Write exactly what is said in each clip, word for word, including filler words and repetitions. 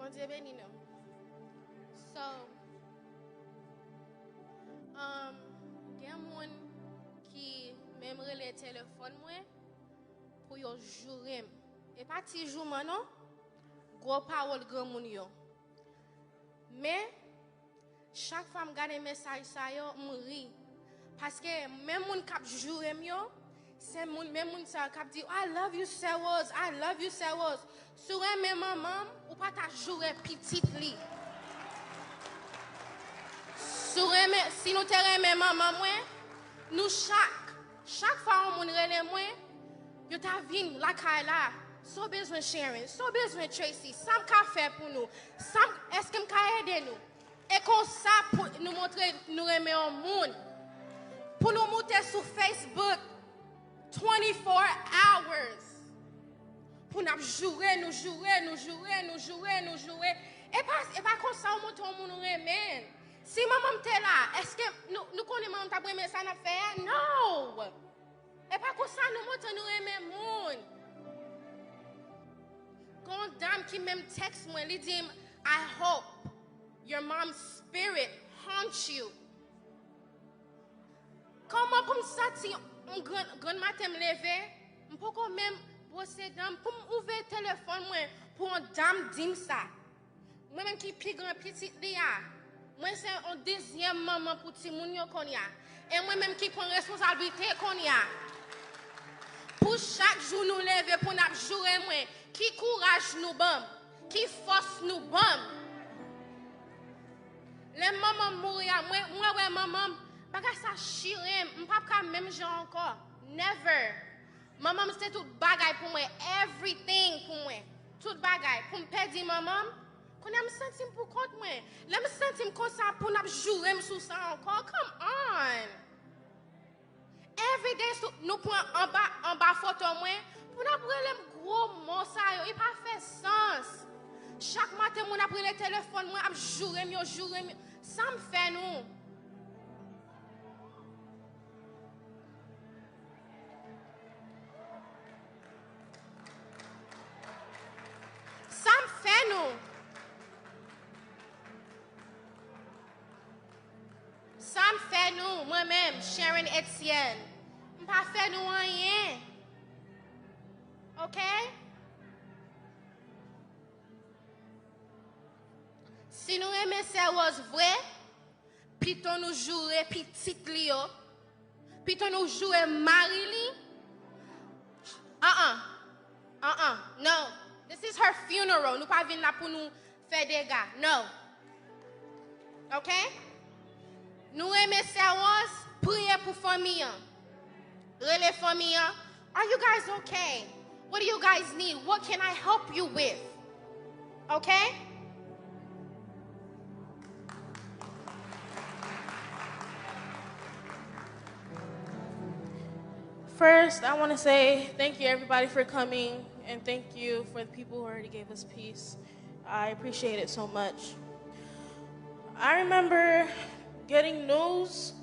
Bondye beni nou. So, um, gen moun ki menm rele telefòn mwen pou yo joure m. E pa ti jouman non, gwo pawòl granmoun yo. Men, chak fwa m gade mesaj sa yo, m ri. Paske menm moun k ap joure m yo, se moun, menm moun sa yo k ap di, "I love you, Serose, I love you, Serose." Si w renmen manman m, ou pa ta joure pitit li. Si w renmen, si nou te renmen manman mwen, nou chak, chak fwa yon moun rele mwen, yo ta vin lakay la. Sa w bezwen, Sharon? Sa w bezwen, Tracy? Sa m ka fè pou nou? Sa m, èske m ka ede nou? E konsa pou nou montre nou renmen yon moun. Pou nou moute sou Facebook twenty-four hours. Pou n ap joure nou, joure nou, joure nou, joure nou, joure. E pa, e pa konsa w montre yon moun ou renmen. Si manman m te la, èske nou, nou konnen manman m t ap renmen sa n ap fè a? No! E pa konsa nou montre nou renmen moun. Gon dam ki menm tèks mwen, li di m, "I hope your mom's spirit haunts you." Kòman pou m santi m gran, grann maten m leve, m poko menm bwose dan m, pou m ouvè telefòn mwen, pou yon dam di m sa? Mwen menm ki pi gran pitit li a, mwen se yon dezyèm manman pou timoun yo kounye a. E mwen menm ki pran responsablite kounye a. Pou chak jou nou leve pou n ap joure mwen, ki kouraj nou ban m, ki fòs nou ban m. Lè manman m mouri a, mwen, mwen wè manman m, bagay sa chire m, m p ap ka menm jan ankò. Never. Manman m se tout bagay pou mwen, everything pou mwen. Tout bagay. Pou m pèdi manman m, kounye a m santi m pou kont mwen. Lè m santi m konsa, pou n ap joure m sou sa ankò, come on! Everyday sou, nou pran anba, anba foto mwen, pou n ap rele m gwo mo sa yo, li pa fè sans. Chak maten, moun ap rele telefòn mwen, ap joure m, yo joure m, yo. Sa m fè nou? Sa m fè nou? Sa m fè nou, mwen menm, Sharon Etienne? M pa fè nou anyen. Ok? Si nou renmen Sè Rose vre, pito nou joure pitit li yo, pito nou joure mari li. An-an. An-an. No. This is her funeral. Nou pa vin la pou nou fè dega. No. Ok? Nou renmen Sè Rose, priye pou fanmi an. Rele fanmi an. Are you guys okay? What do you guys need? What can I help you with? Okay? First, I want to say thank you, everybody, for coming, and thank you for the people who already gave us peace. I appreciate it so much. I remember getting news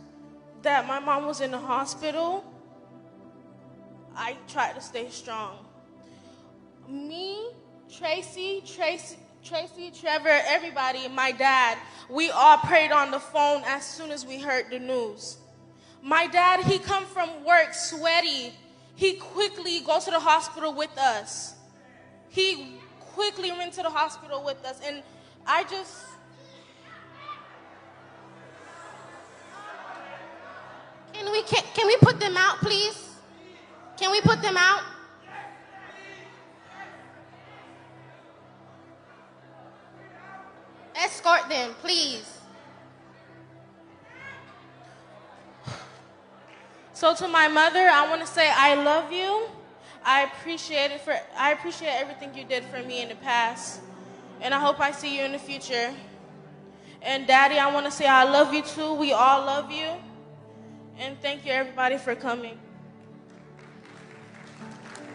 that my mom was in the hospital. I tried to stay strong. Me, Tracy, Tracy, Tracy, Trevor, everybody, my dad, we all prayed on the phone as soon as we heard the news. My dad, he come from work sweaty. He quickly go to the hospital with us. He quickly went to the hospital with us. And I just Can we, can, can we put them out, please? Can we put them out? Escort them, please. So to my mother, I want to say I love you. I appreciate it for I appreciate everything you did for me in the past. And I hope I see you in the future. And Daddy, I want to say I love you too. We all love you. And thank you everybody for coming.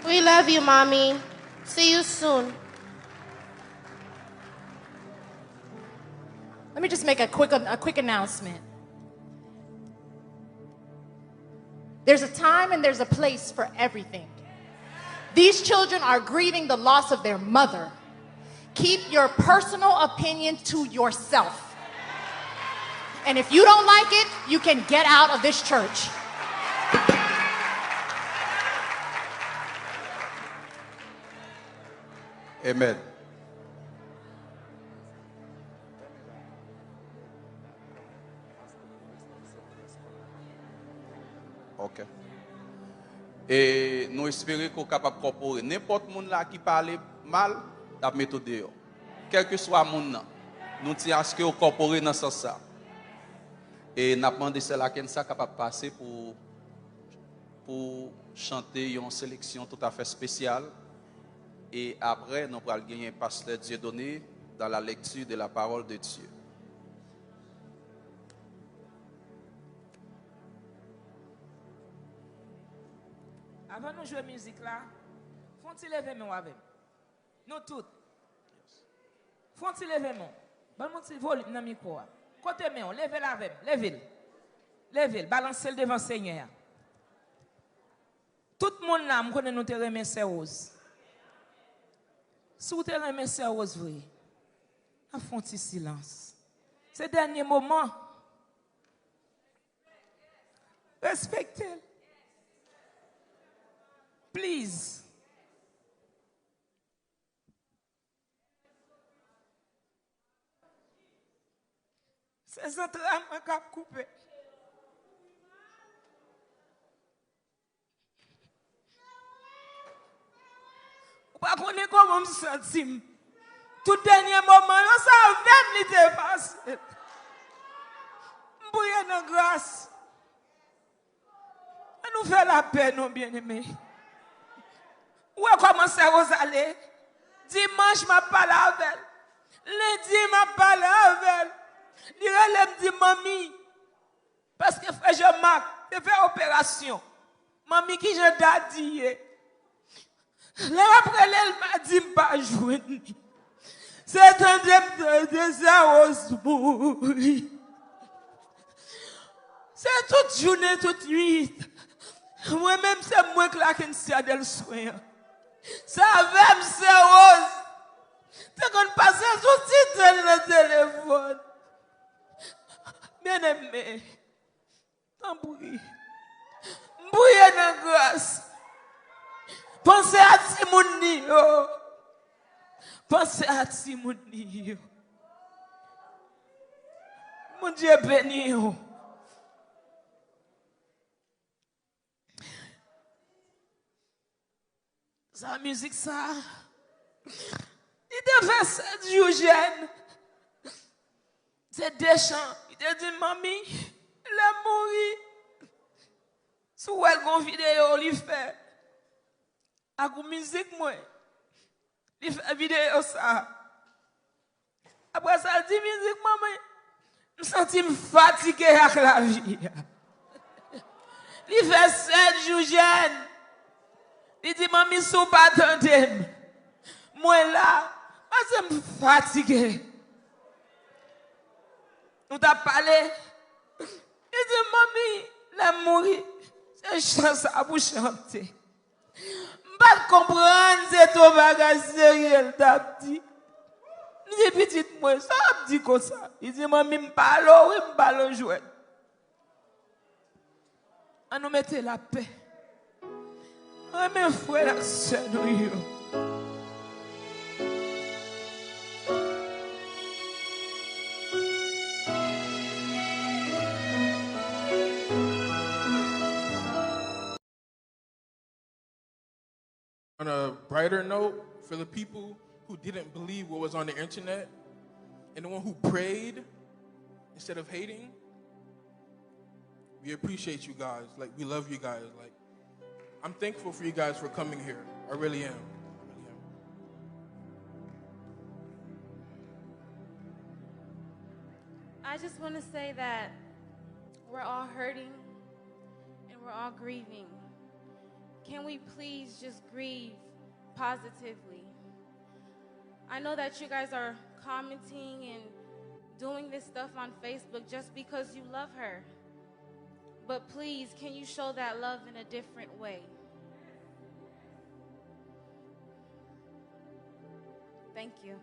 We love you, Mommy. See you soon. Let me just make a quick a quick announcement. There's a time and there's a place for everything. These children are grieving the loss of their mother. Keep your personal opinion to yourself. And if you don't like it, you can get out of this church. Amen. Ok. E nou espere ke w kapab kòpore. Nenpòt moun la ki pale mal, n ap mete w deyò. Kèlkeswa moun nan, nou di aske w kòpore nan sans sa. E n ap mande sè Lakensa kapab pase pou, pou chante yon seleksyon toutafè espesyal. E apre, nou pral genyen pastè Dieudonné dans la lecture de la parole de Dieu. Avan nou jwe mizik la, fè yon ti leve men w avè m. Nou tout. Fè yon ti leve men w. Ban m yon ti volim nan mikwo a. Kote men w? Leve l avè m. Leve l. Leve l. Balanse l devan Senyè a. Tout moun la, m konnen nou te renmen Sè Rose. Si w te renmen Sè Rose vre, n ap fè yon ti silans. Se dènye moman. Respekte l. Please. Se zantray mwen k ap koupe. Ou pa konnen kòman m santi m. Tout dènye moman yo, se avè m li te pase. M priye nan gras. Ann nou fè lapè non, byeneme. Ou wè kòman Sè Rose ale? Dimanch m ap pale avè l. Lendi m ap pale avè l. Li rele m di, "Manmi," paske frè Jean Marc te fè operasyon. "Manmi, kijan dadi ye?" Lè m ap rele l, m a di m pa jwenn li. Se tande m tande Sè Rose mouri. Se tout jounen, tout nwit. Mwen menm, se mwen k Lakensia Delswen an. Se avè m Sè Rose te konn pase sou ti tèl nan telefòn. Byeneme, tanpri, m priye nan gras. Panse a timoun li yo. Panse a timoun li yo. Bondye beni w. Sa mizik sa, li te fè sèt jou jèn. Se de chan. Li te di, "Manmi, lè m mouri." Si w wè l gon videyo li fè ak yon mizik mwen, li fè videyo sa. Apre sa, l di, "Mizik manmi, m santi m fatige ak lavi a." Li fè sèt jou jèn. Li di, "Manmi, si w pa tande m, mwen la, paske m fatige." Nou t ap pale. Li di, "Manmi, lè m mouri, se chan sa pou chante." M pa t konprann se t on bagay serye l t ap di. M di, "Pitit mwen, sa w ap di konsa?" Li di, "Manmi, m pale w wi, m pale w jwèt." Ann nou mete lapè. Renmen frè n ak sè nou yo. On a brighter note, for the people who didn't believe what was on the internet and the one who prayed instead of hating, we appreciate you guys. Like, we love you guys. Like, I'm thankful for you guys for coming here. I really am. I really am. I just want to say that we're all hurting and we're all grieving. Can we please just grieve positively? I know that you guys are commenting and doing this stuff on Facebook just because you love her. But please, can you show that love in a different way? Thank you.